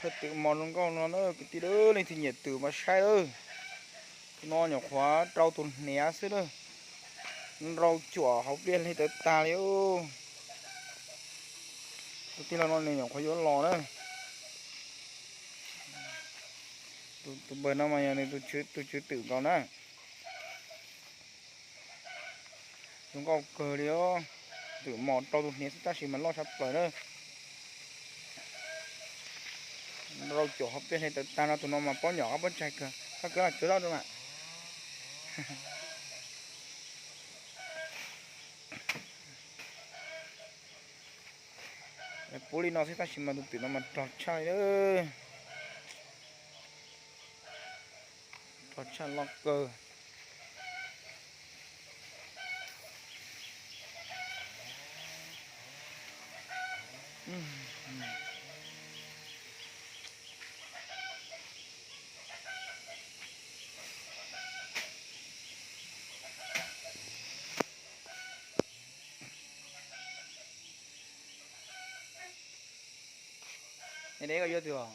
Twm mos zoo nkauj no na kwv tij, leej twg nyiam twm mas saib lawm. Tus no nyuam qhuav rau tus hniav xwb na, nrau cuam hauv pliaj hle tawv tag li. Tus tij laug no nws nyuam qhuav yuav los na. Tus npawg no mas yog nws tus tswv twm nkaus na. Zoo nkauj kawg li os. Twm mos rau tus hniav xwb tab sis mas loj tshaj plaws na. Nrau cuam hauv pliaj hle tawv tag no, tus no mas pob nyom qab pob tsaig kawg, koj kwv los cuag zoj rau mas. Pub li no xwb tab sis mas tus twm no mas rog tshaj li, rog tshaj loj kawg. Es deb koj yuav twg os?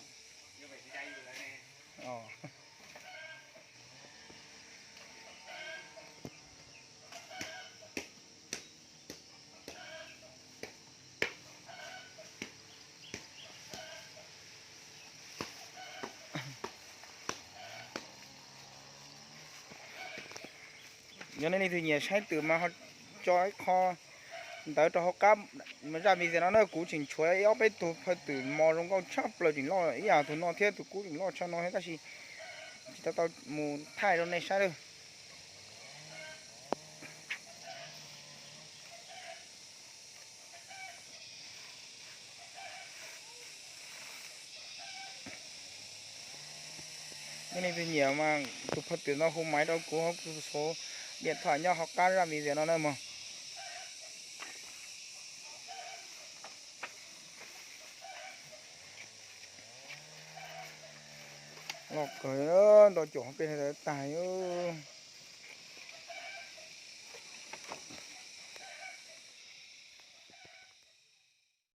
Yog nej leej twg nyiam saib twm mas ho tso ib qho ntawv rau hauv qab zaj video no na, kuv tseem tshuav ib ob peb tug phawj twm mos zoo nkauj tshaj plaws tseem loj ib yam tus no thiab, tus kub tseem loj tshaj no thiab tab sis tsis tau tau mus thaij rau nej saib lawm. Nej leej twg nyiam mas tus phawj twm no hu maiv rau kuv hauv kuv xov diam thom nyob hauv qab zaj video no na mog. Loj kawg, nrau cuam hauv pliaj hle tawv tag li.